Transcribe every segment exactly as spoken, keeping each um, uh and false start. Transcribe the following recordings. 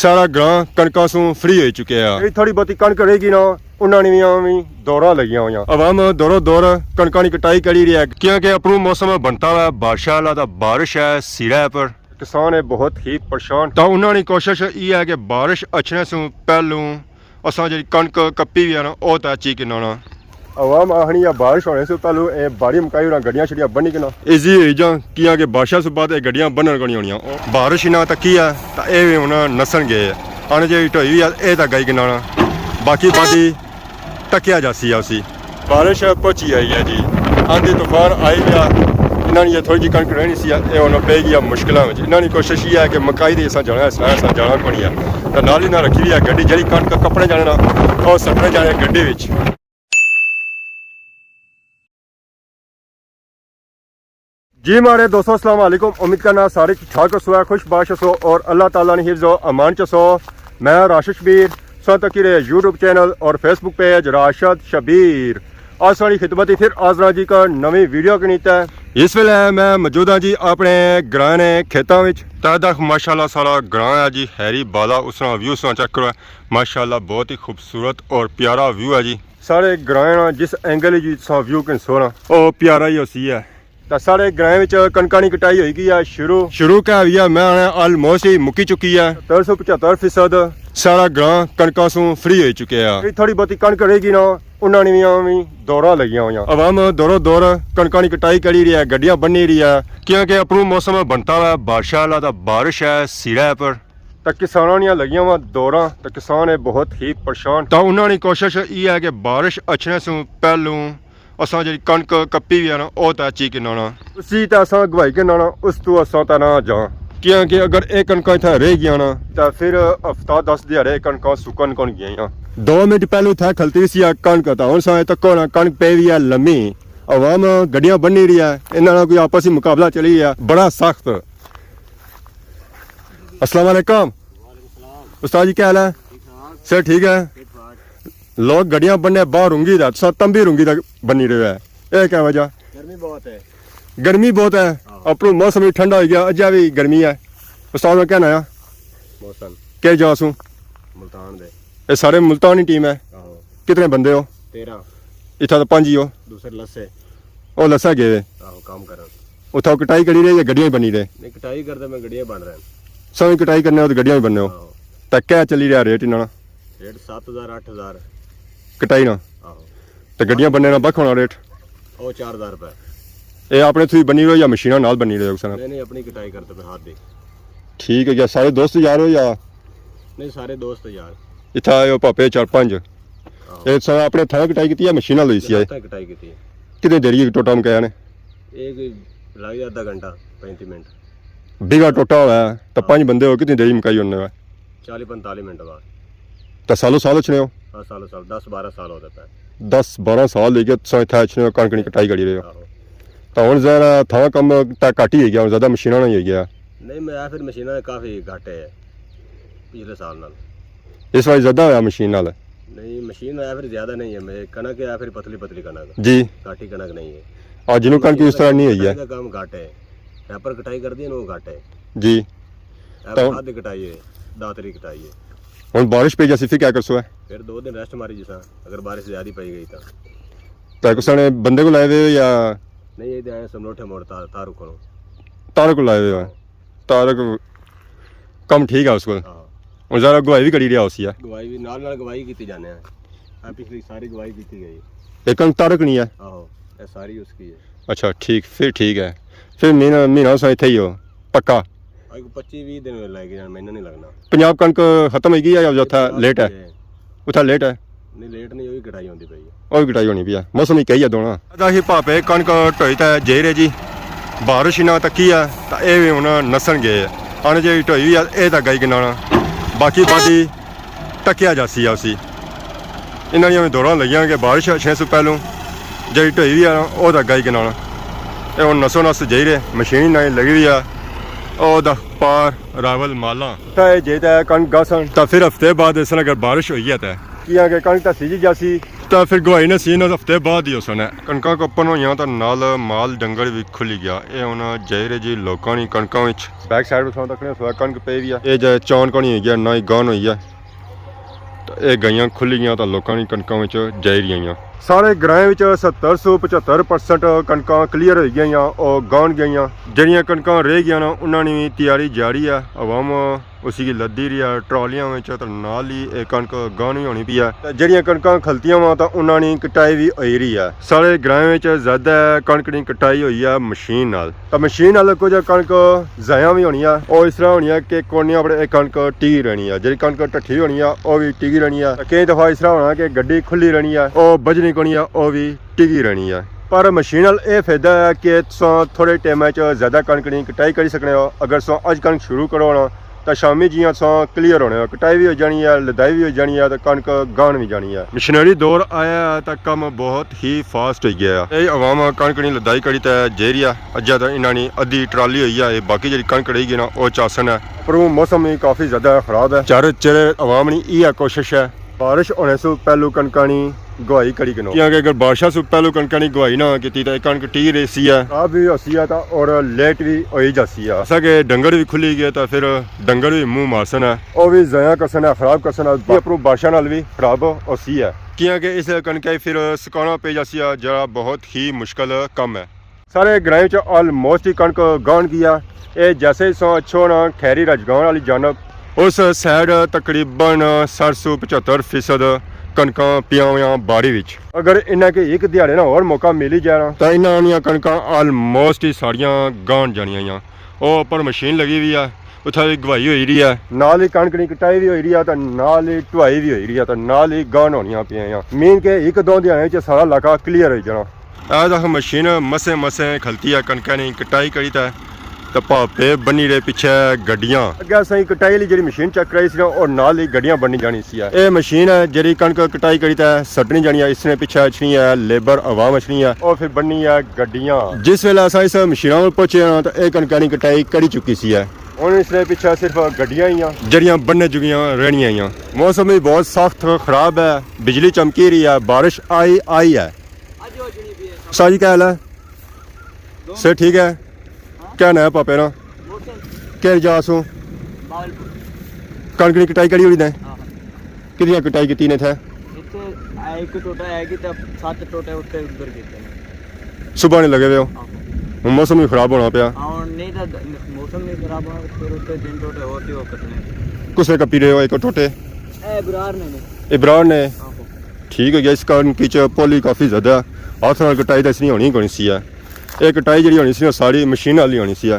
سارا گراں کنکاں سوں فری ہوئی چکیا ہے۔ جیڑی تھوڑی بہتی کنک رہ گئی نا، انہاں نے وی دوراں لگیاں ہویاں۔ عوام دورو دور کنکاں نی کٹائی کری رہی ہے، کیونکہ اپروں موسم بنتا ہوا ہے بارشاں والا، تاں بارش ہے سیڑے پر۔ کسان ہے بہت ہی پریشان۔ تاں انہاں نی کوشش یہ ہے کہ بارش اچھنے سوں پہلوں اساں جیڑی کنک کپی وی ہے نا، او تے چی کنانا۔ عوام آخنی یا بارش ہونے سے پہلو اے باڑی مکائی انہاں گڈیاں شڈیاں بنی کناں۔ ایزی ہوئی جاں، کیاں کہ بارشاں سے بعد اے گڈیاں بنن کونی ہونیاں۔ بارش انہاں تکی ہے تاں اے وی ہن نسن گئے۔ آنے جے ٹوئی وی ہے، اے تاں گئی کنانا۔ باقی باقی تکیا جاسی ہے اسی۔ بارش پہنچی آئی ہے جی، آندھی طوفان آئی گیا۔ انہاں نے یہ تھوڑی جی کنک رہنی سی، اے ہن پئی گیا مشکلاں وچ۔ انہاں نی کوشش یہ ہے کہ مکائی دے اساں جانا ہے، اساں جانا کونی ہے۔ تے نال ہی نہ رکھی ہوئی ہے گڈی، جیڑی کنک کپنے جانے نا، او سٹنے جانے گڈی وچ۔ جی ماڑے دوستو، السلام علیکم۔ امید کرنا سارے ٹھیک ٹھاک ہسو، خوش باش ہسو اور اللہ تعالیٰ نے حفظ و امان چ ہسو۔ میں راشد شبیر، سن تکی رہے یوٹیوب چینل اور فیس بک پیج راشد شبیر۔ آج ساڑی خدمت ہی پھر حاضر ہاں جی کا نویں ویڈیو کے نیتے۔ اس ویلے میں موجود ہاں جی اپنے گراں نے کھیتاں وچ۔ تاں دکھ ماشاءاللہ سارا گراں ہے جی، ہیری بالا اس طرح ویو سنا چیک کرو۔ ماشاءاللہ بہت ہی خوبصورت اور پیارا ویو ہے جی۔ سارے گراں نا جس اینگل وچ تساں ویو کنسو نا، او پیارا ہی ہوسی ہے۔ تاں سارے گراں وچ کنکاں نی کٹائی ہوئی گئی ہے شروع۔ شروع کیا ہوئی ہے، میں آنا آلموسٹ ہی مکی چکی ہے۔ ستر سو پچھتر فیصد سارا گراں کنکاں سوں فری ہوئی چکیا ہے۔ جیڑی تھوڑی بہتی کنک رہ گئی نا، انہاں نے وی دوراں لگیاں ہویاں۔ عوام دورو دور کنکاں نی کٹائی کری رہی ہے، گڈیاں بنی رہی ہے، کیونکہ اپروں موسم بنتا ہوا ہے بارشاں والا، تاں بارش ہے سیڑے پر۔ تاں کساناں نیاں لگیاں وا دوراں، تاں کسان ہے بہت ہی پریشان۔ تاں انہاں نی کوشش یہ ہے کہ بارش اچھنے سوں پہلوں اساں جیڑی کنک کپی وی ہے نا، او تے چی کنانا۔ اسی تے اساں اگوائی کنانا، اس تو اساں تے نہ جاں۔ کیاں کہ اگر اے کنکاں اتھا رہ گیاں نا، تاں پھر ہفتہ دس دیہاڑے کنکاں سکن کون گیاں۔ دو منٹ پہلو تھا کھلتی سی آ کنک، تاں ہن ساں تکو نا کنک پئی وی ہے لمی۔ عوام گڈیاں بنی رہی ہے، انہاں نا کوئی آپس ہی مقابلہ چلی رہیا، بڑا سخت۔ السلام علیکم۔ وعلیکم السلام۔ استاد جی، کیا حال ہے؟ ٹھیک ٹھاک۔ سر، ٹھیک ہے؟ ٹھیک ٹھاک۔ لوگ گڈیاں بننے باہر رنگی دا، تساں تم بھی رنگی دا بنی رہے ہے۔ اے کیا وجہ؟ گرمی بہت ہے۔ گرمی بہت ہے۔ ہاں۔ اپروں موسم بھی ٹھنڈا ہوئی گیا، اجا بھی گرمی ہے۔ استاد، کیا ناں ہے؟ محسن۔ کیا جا سوں؟ ملتان دے۔ اے سارے ملتان ہی ٹیم ہے؟ آہو۔ کتنے بندے ہو؟ تیرہ۔ اتھا تو پنج ہی ہو۔ دوسرے لسے۔ او لسا گئے وے۔ آہو، کام کرن۔ اتھا کٹائی کری رہے یا گڈیاں ہی بنی رہے؟ نہیں، کٹائی کرتے میں گڈیاں بن رہے ہیں۔ سویں کٹائی کرنے ہو تو گڈیاں ہی بننے ہو۔ آہو۔ تے کیا چلی رہا ریٹ انہاں نا؟ ریٹ ست ہزار، اٹھ ہزار۔ کٹائی نا؟ آہو۔ تے گڈیاں بننے نا بک ہونا ریٹ؟ او چار ہزار روپے۔ اے اپنے تھی بنی رہے ہو یا مشیناں نال بنی رہے ہو کسے نال؟ نہیں، نہیں، اپنی کٹائی کرتے پہ ہاتھ دی۔ ٹھیک ہے، یا سارے دوست یار ہو یا؟ نہیں، سارے دوست یار۔ اتھا آئے ہو پاپے چار پنج۔ آہو۔ اے سارا اپنے تھاں کٹائی کیتی یا مشیناں لئی سی آئے؟ ہاتھاں کٹائی کیتی ہے۔ کتنے دیر یہ ٹوٹا مکایا نے؟ ایک لگ جاتا گھنٹہ، پینتی منٹ۔ بیگھا ٹوٹا ہوا ہے، تو ہاں۔ پنج بندے ہو، کتنی دیر مکائی ہونے ہوا؟ چالی پینتالی منٹ بعد۔ تو سالو سال اچھنے ہو؟ ہاں، سالو سال، دس بارہ سال ہوتے پہ۔ دس بارہ سال ہو گئے، تساں اتھا اچھنے ہو، کنک نی کٹائی کری رہے ہو۔ آہو۔ تو ہن ذرا تھا کم تا گھٹ ہی ہو گیا، ہن زیادہ مشیناں نہیں ہو گیا۔ نہیں، میں پھر مشیناں کافی گھٹ ہے پچھلے سال نال۔ اس واری زیادہ ہویا مشین نال؟ نہیں، مشین ہے پھر زیادہ نہیں ہے، میں کنک ہے پھر پتلی پتلی کنک۔ جی۔ گھٹ ہی کنک نہیں ہے۔ آ جنوں کنک اس طرح نہیں ہوئی ہے۔ کٹائی دا کام گھٹ ہے۔ ریپر کٹائی کر دی نا، وہ گھٹ ہے۔ جی۔ اے تو ہاتھ دی کٹائی ہے، داتری کٹائی ہے۔ ہن بارش پئی جاسی، پھر کیا کرسو ہے؟ پھر دو دن ریسٹ ماری جسا، اگر بارش زیادہ پئی گئی تو۔ تو کسا نے بندے کو لائے ہوئے ہو یا؟ نہیں، یہ آئے سمروٹھے موڑ تا-، تارو کو۔ تارو کو لائے ہوئے ہو؟ تارو کو کم ٹھیک ہے اس کو؟ ہاں۔ اور ذرا گواہی بھی کری رہا اسی ہے؟ گواہی بھی، نال نال گواہی کیتی جانے ہیں۔ اے پچھلی ساری گواہی کیتی گئی۔ یہ کم تارو کو نہیں ہے؟ آہو، یہ ساری اس کی ہے۔ اچھا، ٹھیک، پھر ٹھیک ہے۔ پھر مہینہ، مہینہ سا اتھے ہی ہو، پکا؟ اج کو پچی ویہہ دن لگ جان، مہینہ نہیں لگنا۔ پنجاب کنک ختم ہوئی گئی ہے یا اتھا لیٹ ہے؟ اتھا لیٹ ہے؟ نہیں، لیٹ نہیں، وہی کٹائی ہوندی پئی ہے۔ وہی کٹائی ہونی پئی ہے، موسم ہی کہی ہے دونا۔ ادا ہی پاپے کنک ٹوئی تے جائی رہے جی، بارش انہاں تکی ہے، تا اے وی ہن نسن گئے۔ آنے جے ٹوئی وی ہے، اے تا گئی کنانا۔ باقی باقی تکیا جاسی ہے اسی۔ انہاں نیاں وی دوراں لگیاں کہ بارش اچھنے سوں پہلوں جیڑی ٹوئی وی ہے نا، او تے گئی کنانا۔ اے ہن نسو نس جائی رہے، مشین ہی نئی لگی ہوئی ہے۔ او دا پار راول مالاں۔ تے جے تے کنک گاسن۔ تے پھر ہفتے بعد اس طرح اگر بارش ہوئی ہے تے۔ کیاں کہ کنک تے سیجی جاسی، تاں فر گواہی نہ سی، نہ ہفتے بعد ہی اس نے کنکاں کپن ہوئیاں، تاں نال مال ڈنگر وی کھلی گیا۔ اے ہن جائی رہے جی لوکاں نی کنکاں وچ۔ بیک سائیڈ تساں تکنے سو کنک پئی وی ہے۔ اے جے چان کونی ہوئی گیا، نہ ہی گان ہوئی ہے۔ تاں اے گائیاں کھلی گیاں تاں لوکاں نی کنکاں وچ جائی رہیاں۔ سارے گرائیں وچ ستر سو پچھتر پرسنٹ کنکاں کلیئر ہوئی گئیاں، او گان گئیاں۔ جیڑھیاں کنکاں رہ گیاں نا، انہاں نی وی تیاری جاری ہے۔ عوام اسی کی لدی رہی ہے ٹرالیاں وچ، تے نال ہی اے کنک گان وی ہونی پئی ہے۔ تے جیڑھیاں کنکاں کھلتیاں وا، تاں انہاں نی کٹائی وی ہوئی رہی ہے۔ سارے گرائیں وچ زیادہ کنک نی کٹائی ہوئی ہے مشین نال۔ تاں مشین نال کچھ کنک ضائع وی ہونی ہے، او اس طرح ہونی ہے کہ کونے اپر اے کنک ٹکی رہنی ہے، جیڑھی کنک ٹٹھی ہونی ہے، او وی ٹکی رہنی ہے۔ تاں کئی دفعہ اس طرح ہونا کہ گڈی کھلی رہنی ہے، او بجنی کونی ہے، او وی ٹکی رہنی ہے۔ پر مشین نال اے فائدہ ہے کہ تساں تھوڑے ٹائم وچ زیادہ کنک نی کٹائی کری سکنے ہو۔ اگر تساں اج کنک شروع کرو نا، تاں شامی جیاں تساں کلیئر ہونے ہو، کٹائی وی ہوئی جانی ہے، لدائی وی ہوئی جانی ہے، تے کنک گان وی جانی ہے۔ مشینری دور آیا ہے تاں کم بہت ہی فاسٹ ہوئی گیا ہے۔ اے عوام کنک نی لدائی کری تے جائی رہی ہے۔ اجے تاں انہاں نی ادھی ٹرالی ہوئی ہے، باقی جیڑھی کنک رہی گئی نا، او چاسن ہے۔ اپروں موسم وی کافی زیادہ خراب ہے۔ چارے چیرے عوام نی ایہہ کوشش ہے، بارش ہونے سوں پہلو کنکاں نی گواہی کری کنو۔ کیونکہ اگر بارشاں سوں پہلو کنکاں نی گواہی نہ کیتی تاں اے کنک ٹکی رہسی ہے۔ خراب وی ہوسی ہے تاں اور لیٹ وی ہوئی جاسی ہے۔ اساں کہ ڈنگر وی کھلی گئے تاں فر ڈنگر وی منہ مارسن ہے۔ او وی ضائع کرسن ہے، خراب کرسن ہے۔ اپروں بارشاں نال وی خراب ہوسی ہے۔ کیونکہ اس کنکا فر سکانا پئی جاسی ہے، جیڑھا بہت ہی مشکل کم ہے۔ سارے گرائیں چ آلموسٹ ہی کنک گان گیا۔ اے جیسے ہی سو اچھو نا کھیری رجگان والی جانب۔ اس سائیڈ تقریباً سٹھ سو پچھتر فیصد کنکاں پیاں ہویاں باڑی وچ۔ اگر انہاں کی ہک دیہاڑے نا ہور موقع ملی جائے نا، تاں انہاں نیاں کنکاں آلموسٹ ہی ساریاں گان جانیاں یا۔ او اپر مشین لگی ہوئی ہے، اتھا وی گواہی ہوئی رہی ہے۔ نال ہی کنک نی کٹائی وی ہوئی رہی ہے، تے نال ہی ٹوائی وی ہوئی رہی ہے، تے نال ہی گان ہونیاں پیاں یا۔ مین کہ ہک دو دیہاڑے چ سارا علاقہ کلیئر ہوئی جانا۔ اے تاں مشین مسے مسے کھلتی ہے، کنکاں نی کٹائی کری تے، تے پاپے بنی رہے پچھے گڈیاں۔ اگے اساں کی کٹائی والی جیڑھی مشین چیک کرائی سی نا، اور نال ہی گڈیاں بنی جانی سی ہے۔ اے مشین ہے جیڑھی کنک کٹائی کری تے سٹنی جانی ہے، اس نے پچھے اچھنی ہے لیبر، عوام اچھنی ہے، اور پھر بننی ہے گڈیاں۔ جس ویلے اساں اس مشیناں کول پہنچے ہاں تاں اے کنکاں نی کٹائی کری چکی سی ہے۔ ہن اس نے پچھے صرف گڈیاں ہی ہیں جیڑھیاں بننے جوگیاں رہنیاں ہی ہیں۔ موسم بھی بہت سخت خراب ہے، بجلی چمکی رہی ہے، بارش آئی آئی ہے۔ ساجی کیا حال ہے؟ سر ٹھیک ہے؟ کیا نام ہے پاپے نا؟ کہڑی جگہ سوں؟ کنک نی کٹائی کری ہوئی نے؟ کتنی کٹائی کیتی نے تھے؟ اتھے ایک ٹوٹا ہے کہ تے ست ٹوٹے اتھے ادھر کیتے نے۔ صبح نے لگے ہوئے ہو؟ ہن موسم بھی خراب ہونا پیا۔ ہاں، ہن نہیں تاں موسم نہیں خراب ہونا، پھر اتھے جن ٹوٹے ہوتے وہ کٹنے۔ کس نے کپی رہے ہو ایک ٹوٹے؟ اے ابرار نے نے۔ ابرار نے؟ آہو۔ ٹھیک ہو گیا، اس کارن کچ پولی کافی زیادہ ہے۔ ہاتھ نال کٹائی تے اس نی ہونی کونی سی ہے۔ اے کٹائی جیڑھی ہونی سی نا، ساری مشین والی ہونی سی ہے۔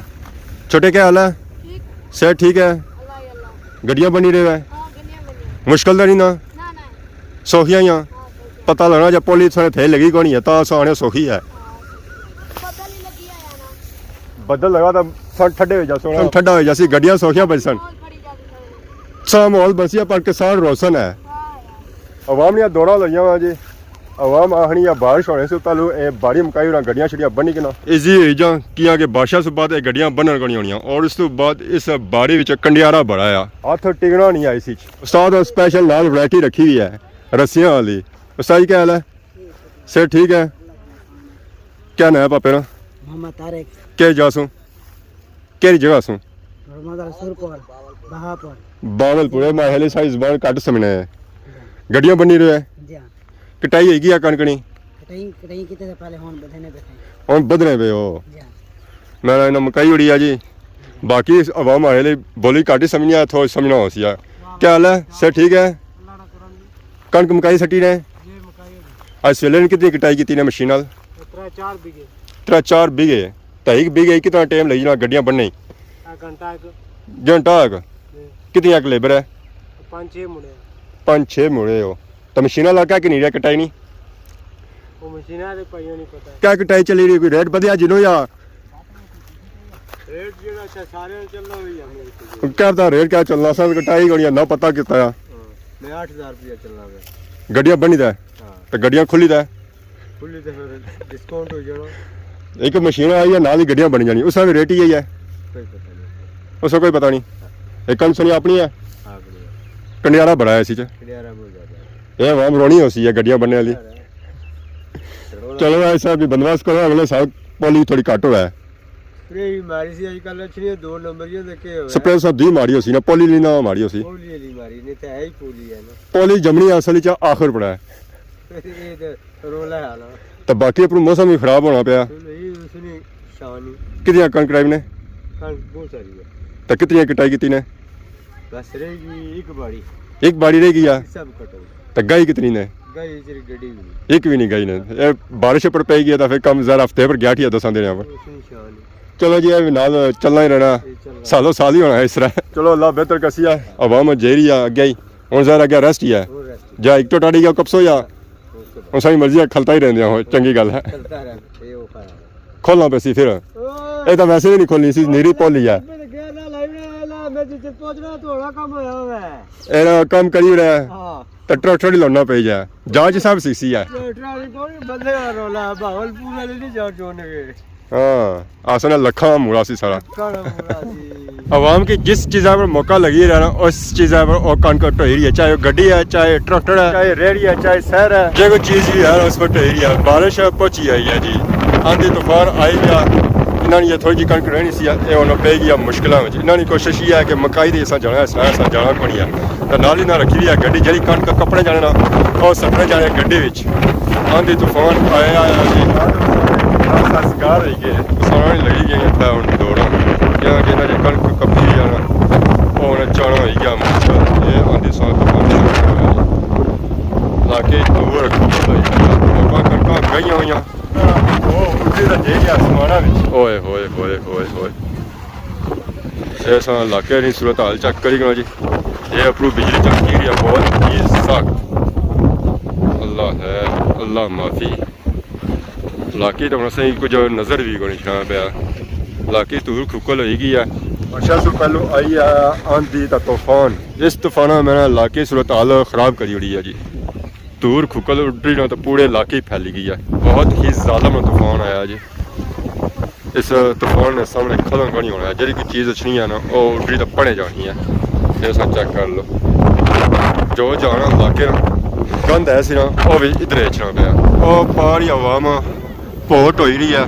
چھوٹے کیا حال ہے؟ ٹھیک۔ صحت ٹھیک ہے؟ اللہ ہی اللہ۔ گڈیاں بنی رہے ہے؟ ہاں، گڈیاں بنی۔ مشکل تے نہیں نا؟ نہ، نہ۔ سوکھیاں ہی آں؟ ہاں، سوکھیاں۔ پتہ لگنا جے پولی تھوڑے تھے لگی کونی ہے، تاں سانے سوکھی ہے۔ ہاں، سوکھی۔ بدل ہی لگی آیا نا۔ بدل لگا تاں سن ٹھڈے ہو جاسن۔ سن ٹھڈا ہو جاسی، گڈیاں سوکھیاں بچسن۔ ماحول بڑی زیادہ سوہنا۔ سا ماحول بسی ہے، پر کسان روسن ہے۔ ہاں یار۔ عوام نیاں دوڑاں لگیاں ہویاں جی۔ عوام آخنی یا بارش ہونے سے پہلو اے باڑی مکائی ہونا، گڈیاں شڈیاں بنی کے نا۔ ایزی ہوئی جاں، کیاں کہ بارشاں سے بعد اے گڈیاں بنن کونی ہونیاں، اور اس تو بعد اس باڑی وچ کنڈیارا بڑا آیا۔ ہاتھ ٹکنا نہیں آئی سی۔ استاد اسپیشل نال ورائٹی رکھی ہوئی ہے رسیاں والی۔ استاد جی کیا حال ہے؟ سر ٹھیک ہے؟ کیا نام ہے پاپے نا؟ محمد طارق۔ کہڑی جگہ سوں؟ کہڑی جگہ سوں؟ محمد رسول پور، بہاپور۔ باول پور، میں ہیلے ساری زبان گھٹ سمجھنا ہے۔ گڈیاں بنی رہے ہیں؟ جی ہاں۔ کٹائی ہوئی گئی ہے کنک نی؟ کٹائی، کٹائی کیتے سے پہلے ہون بدھنے پہ تھے۔ ہون بدھنے پہ ہو؟ جی ہاں۔ میں نے مکائی اڑی ہے جی۔ باقی عوام آئے لے بولی گھٹ ہی سمجھنا ہے، تھوڑا سمجھنا ہو سی ہے۔ کیا حال ہے؟ سر ٹھیک ہے؟ کنک مکائی سٹی نے؟ جی، مکائی ہوئی۔ اج سویلے نے کتنی کٹائی کیتی نے مشین نال؟ ترے چار بیگھے۔ ترے چار بیگھے۔ تے ہک بیگھے کتنا ٹائم لگی جانا گڈیاں بننے؟ اے گھنٹہ ایک۔ گھنٹہ ایک؟ جی۔ کتنی ایک لیبر ہے؟ پانچ چھ مڑے۔ پانچ چھ مڑے ہو۔ تے مشین والا کیا کنی رہیا کٹائی نہیں؟ وہ مشین والے بھائیوں نہیں پتہ۔ کیا کٹائی چلی رہی، کوئی ریٹ بدھیا جنو یا؟ ریٹ جیڑا اچھا سارے چلنا ہوئی ہے میرے کو۔ کیا پتہ ریٹ کیا چلنا، اساں کٹائی کونی ہے، نہ پتہ کیتا ہے۔ ہاں، میں آٹھ ہزار روپیہ چلنا پیا۔ گڈیاں بنی دا ہے؟ ہاں۔ تے گڈیاں کھلی دا ہے؟ کھلی تے پھر ڈسکاؤنٹ ہو جانا۔ ایک مشین آئی ہے، نال ہی گڈیاں بنی جانی، اس دا وی ریٹ ہی ہے؟ کوئی پتہ نہیں۔ اس دا کوئی پتہ نہیں۔ ایک کن سنی اپنی ہے؟ ہاں، اپنی ہے۔ کنڈیارا بڑا ہے اسی چ۔ کنڈیارا بہت زیادہ ہے۔ اے عوام رونی ہوسی ہے گڈیاں بننے والی۔ چلو ایسا بھی بندوبست کرو، اگلے سال پولی تھوڑی گھٹ ہوئے۔ سپرے ہی ماری سی اج کل، اچھنی دو نمبر ہی ہوندے، کے ہوئے؟ سپرے سا دی ماری ہوسی نا، پولی نہیں نہ ماری ہوسی۔ پولی والی ماری، نہیں تے ہے ہی پولی ہے نا۔ پولی جمنی اصل وچ آخر پڑا ہے۔ اے تے رولا ہے نا۔ تے باقی اپنا موسم بھی خراب ہونا پیا۔ چلو، اے اس نے شان ہی۔ کتنی کنک کٹائی نے؟ کنک بہت ساری ہے۔ تے کتنی کٹائی کیتی نے؟ بس رہ گئی ایک باڑی۔ ایک باڑی رہ گئی ہے۔ سب کٹو۔ تے گائی کتنی نے؟ گائی تیری گڈی بھی نہیں۔ ایک بھی نہیں گائی نے۔ اے بارش پر پئی گئی ہے تے پھر کم ذرا ہفتے پر گیا ٹھیا دساں دینے پر۔ اس نے شان ہی۔ چلو جی، اے نال چلنا ہی رہنا۔ اے چل رہا۔ سالو سال ہی ہونا ہے اس طرح۔ چلو اللہ بہتر کسی ہے، عوام جیری ہے اگے ہی۔ ہن ذرا اگے ریسٹ ہی ہے۔ ہن ریسٹ۔ جا ایک ٹوٹا ڈی گیا کپسو یا اس کے بعد ہن ساری مرضی ہے، کھلتا ہی رہندے ہو، چنگی گل ہے۔ چلتا رہنا، اے اوکھا ہے۔ کھولنا پیسی پھر۔ اوئے۔ اے تاں ویسے بھی نہیں کھولنی سی، نیری پولی ہے۔ میں گیا نہ لائی بنا، میں جس پہنچنا تھوڑا کم ہویا ہوا ہے۔ اینا کم کری رہا ہے۔ ہاں۔ تے ٹریکٹر ہی لونا پئی جائے۔ جاج صاحب سی سی ہے۔ ٹریکٹر والی کوئی بندے کا رولا ہے، بہاول پورا نہیں جاؤ چونے کے۔ ہاں، آسا نا لکھاں موڑا سی سارا۔ کالا موڑا سی۔ عوام کی جس چیزاں پر موقع لگی رہا نا، اس چیزاں پر او کنک ٹوئی رہی ہے، چاہے وہ گڈی ہے، چاہے ٹریکٹر ہے، چاہے ریڑھی ہے، چاہے سیر ہے، جے کوئی چیز بھی ہے نا، اس پر ٹوئی رہی ہے۔ بارش ہے، پہنچی آئی ہے جی، آندھی طوفان آئی گیا، انہاں نے یہ تھوڑی جی کنک رہنی سی، اے ہن پئی گیا مشکلاں وچ۔ انہاں نے کوشش یہ ہے کہ مکائی دے اساں جانا ہے، اساں جانا کونی ہے۔ تے نال ہی نہ رکھی ہوئی ہے گڈی، جیڑھی کنک کپنے جانے نا، او سٹنے جانے گڈی وچ۔ آندھی طوفان آیا، آیا جی۔ سنگار ہوئی گئے، سونا نہیں لگی گئی اتھا ہن دوڑ۔ کیا کہ انہاں جے کنک کپی ہوئی ہے نا، او ہن چانا ہوئی گیا مچھر۔ اے آندھی سال طوفان شروع ہویا جی۔ علاقے دور کھپت ہوئی۔ لوکاں کنکاں گئیاں ہوئیاں۔ او الٹی تے جائی گیا آسماناں وچ۔ اوئے ہوئے ہوئے ہوئے ہوئے۔ اے اساں علاقے نی صورتحال چیک کری کناں جی۔ اے اپروں بجلی چمکی رہی ہے بہت ہی سخت۔ اللہ ہے، اللہ معافی۔ علاقے تے ہن اساں کچھ نظر بھی کونی چھڑا پیا۔ علاقے دھوڑ کھکل ہوئی گئی ہے۔ بارشاں سوں پہلو آئی ہے آندھی تے طوفان۔ اس طوفان میں نا علاقے صورتحال خراب کری اوڑی ہے جی۔ دھوڑ کھکل اڈری نا تے پورے علاقے پھیلی گئی ہے۔ بہت ہی ظالم طوفان آیا جی۔ اس طوفان نے سامنے کھلن کونی ہونا ہے۔ جیڑھی کوئی چیز اچھنی ہے نا، او اڈری تے پڑے جانی ہے۔ اے اساں چیک کر لو۔ جو جانا علاقے نا، گند ہے سی نا، او بھی ادھر اچھنا پیا۔ او پہاڑی عوام پوٹ ہوئی رہی ہے،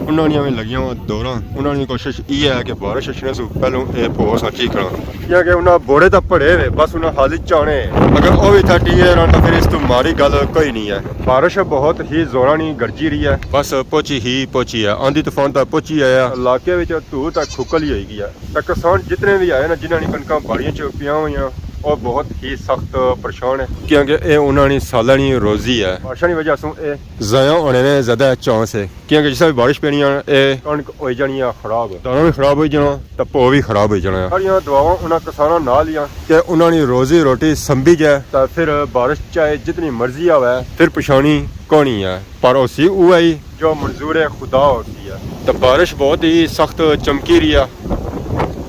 انہاں نیاں بھی لگیاں ہوئیاں دوراں۔ انہاں نی کوشش یہ ہے کہ بارش اچھنے سوں پہلوں اے پو اساں چیک کراں۔ کیونکہ انہاں بوڑے تاں پڑے ہوئے، بس انہاں حالی چانے۔ اگر او بھی تھا ٹی اے رہن تاں پھر اس تو ماری گل کوئی نہیں ہے۔ بارش بہت ہی زوراں نی گرجی رہی ہے۔ بس پہنچی ہی پہنچی ہے، آندھی طوفان تاں پہنچی آیا۔ علاقے وچ دھوڑ تاں کھکل ہی ہوئی گئی ہے۔ تاں کسان جتنے بھی آئے نا، جنہاں نی کنکاں باڑیاں چ پیاں ہوئیاں، او بہت ہی سخت پریشان ہے۔ کیونکہ اے انہاں نی سالاں نی روزی ہے۔ بارشاں نی وجہ سوں اے ضائع ہونے نے زیادہ چانس ہے۔ کیونکہ جس طرح بارش پینی ہے، اے کنک ہوئی جانی ہے خراب۔ دانا بھی خراب ہوئی جانا، تے پو بھی خراب ہوئی جانا ہے۔ ساریاں دعاواں انہاں کساناں نال ہی ہیں کہ انہاں نی روزی روٹی سنبھی جائے، تے پھر بارش چاہے جتنی مرضی آوے، پھر پریشانی کونی ہے۔ پر ہوسی اوہی جو منظور خدا ہوسی ہے۔ تے بارش بہت ہی سخت چمکی رہی ہے۔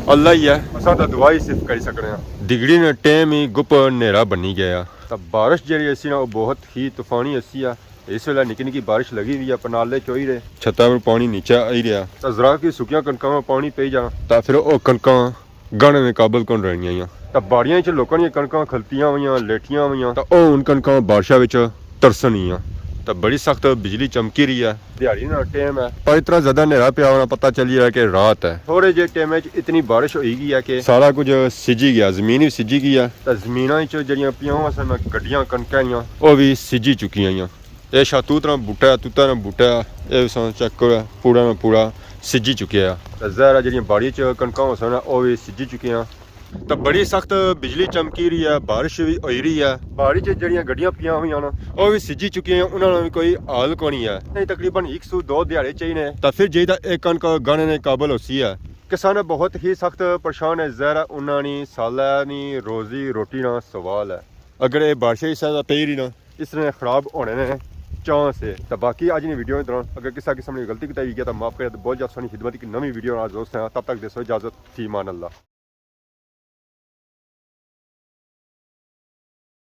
اللہ ہی ہے۔ اساں تاں دعا ہی صرف کری سکنے ہاں۔ دگڑی نے ٹائم ہی گپ نیرا بنی گیا۔ تے بارش جیڑھی اسی نا، او بہت ہی طوفانی اسی ہے۔ اس ویلے نکی نکی بارش لگی ہوئی ہے، پنالے چوئی رہے۔ چھتاں پر پانی نیچے آئی رہیا۔ تے ذرا کی سکیاں کنکاں میں پانی پئی جانا۔ تے پھر او کنکاں گانے دے قابل کون رہنیاں آئیاں۔ تے باڑیاں وچ لوکاں نیاں کنکاں کھلتیاں ہوئیاں، لیٹیاں ہوئیاں۔ تے او ہن کنکاں بارشاں وچ ترسن آئیاں۔ تے بڑی سخت بجلی چمکی رہی ہے۔ دیہاڑی نا ٹائم ہے۔ پر اتنا زیادہ نیرا پیا ہونا پتہ چلی رہا کہ رات ہے۔ تھوڑے جے ٹائم وچ اتنی بارش ہوئی گئی ہے کہ سارا کچھ سجی گیا، زمین وی سجی گئی ہے۔ تے زمیناں وچ جڑیاں پیاں ہوئیاں سن گڈیاں کنکاں نیاں، او وی سجی چکی آئیاں۔ اے شاہ توت نا بوٹا ہے، توتا نا بوٹا ہے، اے وی سن چیک کرو، پورا نا پورا سجی چکیا ہے۔ تے ظاہر ہے جڑیاں باڑی چ کنکاں ہوسن، او وی سجی چکیاں۔ تے بڑی سخت بجلی چمکی رہی ہے، بارش وی ہوئی رہی ہے۔ باڑی چ جڑیاں گڈیاں پیاں ہوئیاں نا، او وی سجی چکیاں، انہاں نا وی کوئی حال کونی ہے۔ نہیں، تقریباً ہک سو دو دیہاڑے چاہیے نے، تے پھر جائی تے اے کنک گانے نے قابل ہوسی ہے۔ کسان بہت ہی سخت پریشان ہے، ظاہر ہے انہاں نی سالہ نی روزی روٹی نا سوال ہے۔ اگر اے بارشیں اس طرح پئی رہی نا، اس نے خراب ہونے نے چانس ہے۔ تے باقی اج نی ویڈیو نے دوران اگر کسا قسم نی غلطی کیتی ہوئی گیا تاں معاف کرے، تے بہت جلد سانی خدمت اک نویں ویڈیو نال دوست ہیں۔ تب تک دیسو اجازت، فی امان اللہ۔